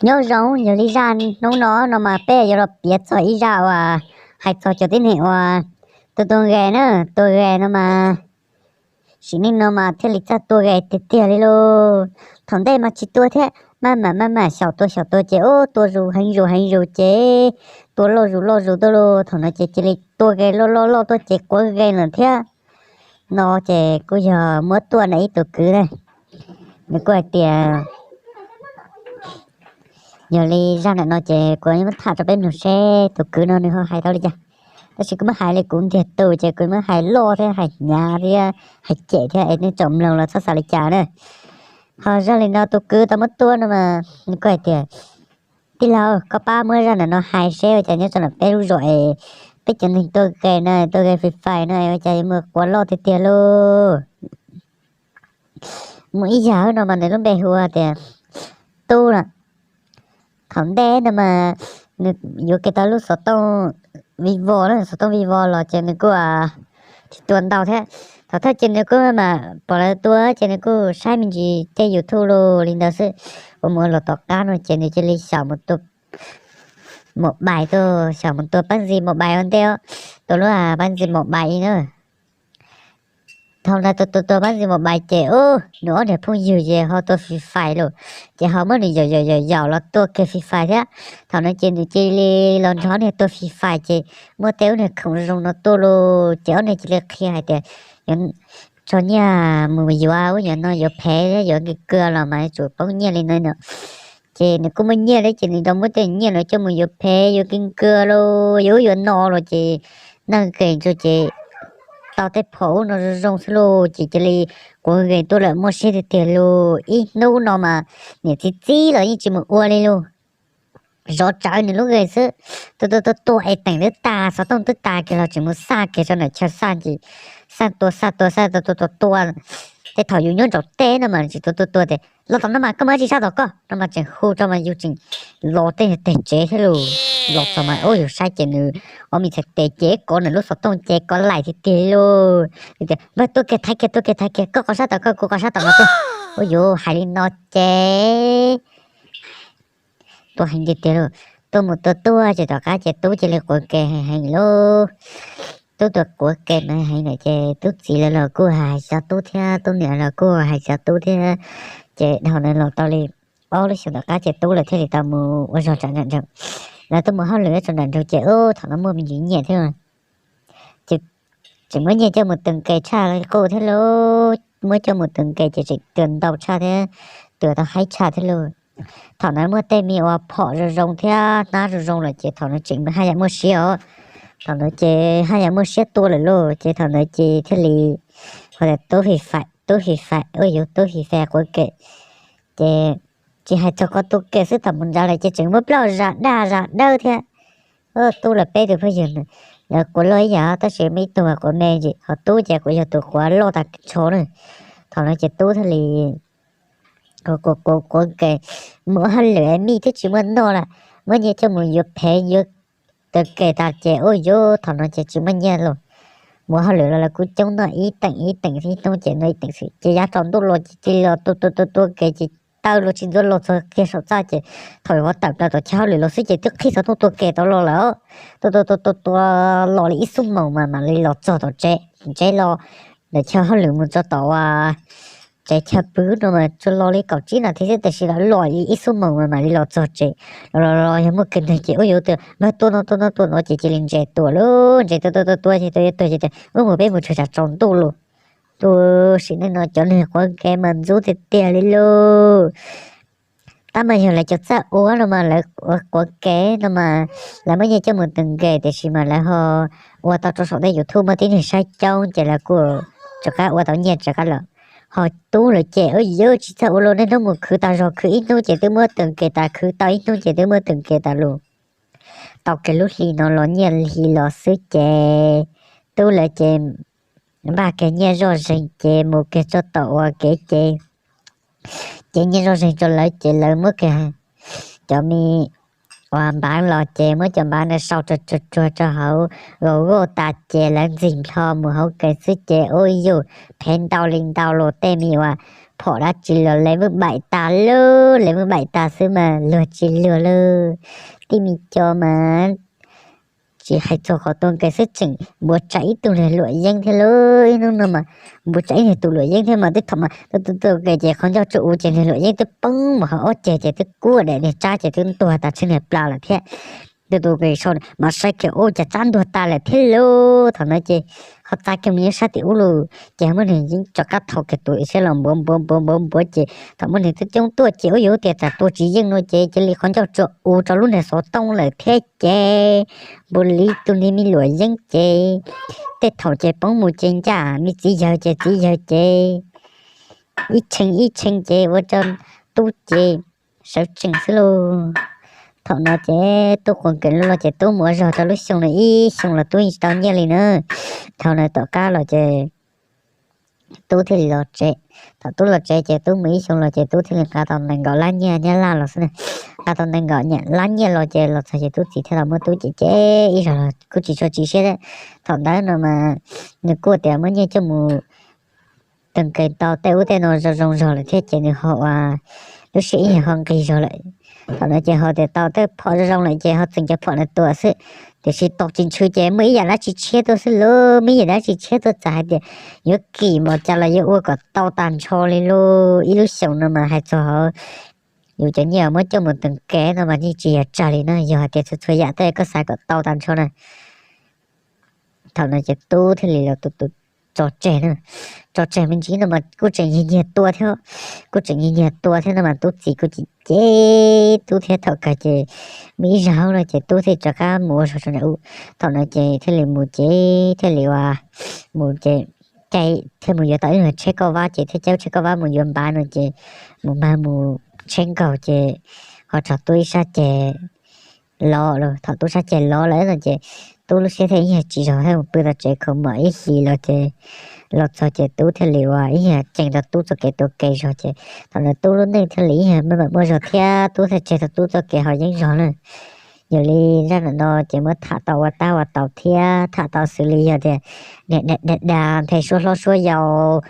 Nyob zoo, yog li zaj hnub no no mas peb yuav los piav txog ib zaj uas hais txog cov tib neeg uas tua tua nqe na, tua nqe no mas sim neej no mas thiaj li txawj tua nqe tiag tiag li lauj. Thaum ntej mas tsis tua thiab, maj mam maj mam xyaum tua xyaum tua ces ub tua zus heev zus heev zus ces tua loj zus loj zus tuaj lauj. Thaum no ces cia li tua nqe loj loj loj tuaj ces quav nqe lawm thiab. No ces kuj yog muab tuaj ntawm ib tug kwv na, nws kuj hais tias yog li zaj ntawm no ces kuv muab tham rau peb mloog seb tus kwv no nws ho hais tau li cas. Tab sis kuv muab hais li kuv ntiag tug ces kuv muab hais loj thiab hais hnyav thiab hais cem thiab es nej tsoom mloog los txhob xav li cas na. Ho zaj li no tus kwv tau muab tuaj no mas nws kuj hais tias, tij laug, koj pab muab zaj ntawm no hais seb ua cas nyob rau ntawm peb lub zos es peb cov neeg tua nqe no, tua nqe Free Fire no ua cas yuav mus quav loj tiag tiag lauj. Muaj ib yam no mas nws lub npe hu tias Tub na. Thaum ntej no mas nws yuav kiag tau lub xov tooj Vivo na, xov tooj Vivo los ces nws kuj tsis tua ntau thiab. Thaum thawj ces nws kuj mam pom lawv tua ces nws kuj saib me ntsis tej YouTube los li ntawd xwb. Ua mus los tom qab no ces nws cia li xyaum mus tua mobile tuaj, xyaum mus tua pab ntxi mobile ua ntej, tua lub pab ntxi mobile na. Thaum ntawd tua tua tua pab ntxi mobile ces ub nws ob niag phooj ywg ces ho tua Free Fire lauj, ces ho muab nws yaum yaum yaum yaum los tua kiag Free Fire thiab. Thaum no ces nws cia li los nrog ob niag tua Free Fire ces muaj tej ub niag khoom zoo no tuaj lauj, ces ob niag cia li qhia hais tias yuav tso nyiaj mus yuav ub yuav no yuav phev yuav nkig kawg los mas yuav tsum poob nyiaj li no no. Ces nws kuj muaj nyiaj thiab ces nws tau muab tej nyiaj no coj mus yuav phev yuav nkig kawg lauj, yuav ub yuav no los ces noj nqes ntsuag ces tau tej phom ub no zoo zoo xwb lauj, ces cia li quav nqes tuaj lawm muaj siab tiag tiag lauj. Ib hnub no mas niam txiv txib los yeej tsis mus ua li lauj. Zov tsawv nws lub nqes xwb. Tua tua tua tua es teem twb tag, xov tooj twb tag kiag los tseem mus xaj kiag rau ntawm chaw xaj ces xaj tua xaj tua xaj tua tua tua tua tej thaum yus nyob nraum teb no mas tsis tua tua tua tias los tom no mas koj muaj dab tsi sab tom koj no mas tseem hu rau mas yus tseem los tej teg tsev thiab lauj. Los txog mas ub yus saib ces nws ob me txhais tes ces kov nws lub xov tooj ces kov laim tiag tiag lauj. Tias npawg tua kiag thaiv kiag tua kiag thaiv kiag, koj kov sab tom koj kuv kov sab tom no tuaj. Ub yus hais li no ces tua heev tiag tiag lauj. Tuaj mus tua tuaj ces tom qab ces tub cia li quav ke heev heev lauj. Tub tua quav ke no heev lawm ces tub txiv lawv los kuj hais xyov tub thiab tub niam los kuj hais xyov tub thiab. Ces dhau ntawd los tau li ob lub xyoos tom qab ces tub lawv thiaj li tau mus ua zog rau nram nroog. Lawv tuaj mus hauj lwm rau nram nroog ces ub thaum no muaj me ntsis nyiaj thiab ces tseem muab nyiaj coj mus tua nqe tshaj qub thiab lauj. Muab coj mus tua nqe ces tseem tua ntau tshaj thiab, tua tau haib tshaj thiab lauj. Thaum ntawd muaj tej me ua phom zoo zoo thiab hnab zoo zoo lawm ces thaum ntawd tseem haj yam muaj siab os. Thaum ntawd ces haj yam muaj siab tua lawm lauj, ces thaum ntawd ces thiaj li hu tias tub Free Fire, tub Free Fire, ua yus tub Free Fire quav ke. Ces tsis hais txog qhov tua ke xwb, thaum mus ntsav lawm ces tseem muab plaub zas daj zas dawb thiab. Tub lawv peb tus phooj ywg lawv quav loj ib yam tab sis muaj ib tug quav me ntsis, ho tub ces kuj yog tus quav loj tas ntsho na. Thaum no ces tub thiaj li quav quav quav ke, mus ua hauj lwm mij thiab tsis muaj noj lawm, muab nyiaj coj mus yuav phev yuav tua ke tas ces ub yus thaum no ces tsis muaj nyiaj lauj. Mus ua hauj lwm los lawv kuj coob noj ib teem ib teem ib hnub ces noj ib teem xwb ces yav tsaus ntuj los ces cia li los tua tua tua tua ke ces taw los tsis ntxuav los txog kiag saum txaj ces thaum yuav tawm plaws tom chaw hauj lwm los xwb ces twb qhib xov tooj tua ke tau los lawm. Tua tua tua tua tua los li ib xuab moos mas mam li los txog tom tsev, tsev los ntawm chaw hauj lwm mus txog tom uas tsev chaw pw no mas tsuas los li kaum tsib nas this xwb, tiam sis lawv los li ib xuab moos mas mam li los txog tsev. Los los los yog muaj kiag neeg ces ub yuav tias npawg tua no tua no tua no ces cia li ntses tua lauj, ntses tua tua tua tua ces tua yuav tuag ces tias ub mus peb mus tshwm tsam tsaus ntuj lauj. Tus sim neej no cov neeg quav ke mas ntxub tiag tiag li lauj. Tab mas yog lawv cov txawj ua no mas lawv ua quav ke no mas lawv muab nyiaj coj mus tua ke tiam sis mas lawv ho ua tau rau saum tej YouTube muaj tib neeg saib coob ces lawv kuj rov qab ua tau nyiaj rov qab los. Ho tub lawv ces ub yuav tsis txawj ua lauj, niaj hnub mus khwv tas zog, khwv ib hnub ces twb muab tua ke tas, khwv tau ib hnub ces twb muab tua ke tas lauj. Tau kiag lub hli no los nyiaj hli los xwb ces tub lawv ces npaj kiag nyiaj zoj zeeg ces mus kiag txog tom uas kev ces, ces nyiaj zoj zeeg rau lawv ces lawv muab kiag cov me uas npav los ces muab cov npav no sau tsuag tsuag tsuag rau hauv Google tas ces lawv ntxig nplho mus hauv kev xwb ces ub yuav phev ntau li ntau los tej me uas phom dab tsi los level baim tas lawm, level baim tas xwb mas luag tsis luag lawm. Tib me co mas tsis hais txog qhov tua nkees xwb tseem npuav tsam ib tug niag luam yeeb thiab lawm. Ib hnub no mas npuav tsam ib niag tus luam yeeb thiab mas twb thaum mas tua tua tua nkees ces qhov ncauj tsuas u ces niag luam yeeb twb poob mus hauv ob ceg ces twb kuaj daim niag tsab ces twb ntuag tas tsheej niag plas lawm thiab. Tus tus kis sau mas saib kiag ua cas tsab ntuag tas lawm thiab lauj. Thaum no ces ho txav kiag mus nyob sab tim ub lawm ces muab niag yeeb rov qab thau kiag tus siab los npuav npuav npuav npuav npuav ces thaum muaj niag tub coob tuaj ces ua yuav tias txawm tua tsis yeej no ces cia li qhov ncauj tsuas u rau lub niag xov tooj lawm thiab ces npuav li tus niag me luam yeeb ces tej thaum ces poob mus ces ncaj me txiv yawg ces txiv yawg ces ib tshee ib tshee ces ua rau tub ces sawv tsees xwb lauj. Thaum no ces tub quas nkees lub los ces tub mus ua zog rau lub xyoo no ib xyoo los tub yeej tsis tau nyiaj li na. Thaum no tom qab los ces tub thiaj li los tsev. Thaum tub los tsev ces tub mus ib xyoo los ces tub thiaj li nqa tau nees nkaum lab nyiaj Nyab Laj los xwb na. Nqa tau nees nkaum lab nyiaj los ces los txog ces tub txiv thiaj los muab tub cem cem ib zog los kuj tsis tshua tsis siab thiab. Thaum ntawd no mas nws kuj tias muab nyiaj coj mus tus nkees tau tej ub tej no zoo zoo zog lawm thiab ces nws ho ua lub siab ib yam ho nqis zog lawm. Thaum no ces ho tias tau tej phom zoo zoo lawm ces ho txeem cov phom no tua xwb. Tiam sis tau tsis ntshw ces muaj ib yam dab tsi tshiab tuaj xwb lauj, muaj ib yam dab tsi tshiab tuaj txawm hais tias yuav kim npaum cas los yuav ua kom tau tag nrho li lauj. Ib lub xyoos no mas hais txog yus cov nyiaj muab coj mus tus nkees no mas yeej tsis yog tsawg li na, yog hais tias txhua txhua yam tej koj xav kom tau tag nrho na. Thaum no ces tub thiaj li los tus tus tso tseg na. Tso tseg me ntsis no mas kuj tseem nyiag nyiag tua thiab, kuj tseem nyiag nyiag tua thiab no mas tub txiv kuj cem cem tub thiab. Thaum kawg ces muaj ib zaug no ces tub thiaj rov qab mus ua zog rau nram ub. Thaum no ces thiaj li mus ces thiaj li ua mus ces caij thiaj mus yuav tau ib lub tsheb kauj vab ces thiaj caij tsheb kauj vab mus yuav npav no ces mus mag mus tsheb nkaug ces ho raug tub ib sab ceg lov lawm. Thaum tub sab ceg lov lawm no ces tub lub siab thiaj ib yam tsis zoo thiab mus pw tau tsev khaus mom ib hlis los ces los txog ces tub thiaj li ua ib yam ceev tau tub txoj kev tua ke zog ces thaum no tub lub neej thiaj li ib yam maj mam muaj zog thiab tub thiaj tseg tau tub txoj kev haus yeeb zog na. Yog li zaj ntawm no ces muab tham tau ua tab ua tau thiab tham tau xws li yog tias niam da da nthe suab hlob suab yau,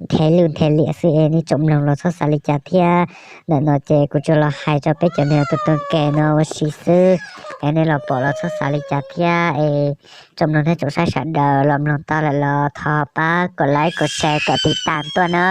nthe lwj nthe liam xwb es nej tsoom mloog los txhob xav li cas thiab. Ntawm no ces kuv tsuas los hais rau peb cov neeg tus tus ke no ua si xwb es nej los pom los txhob xav li cas thiab es tsoom mloog thiab tsoom saib sawv daws los mloog tau lawm los thov pab kom like kom share kom tiv tam tuaj na.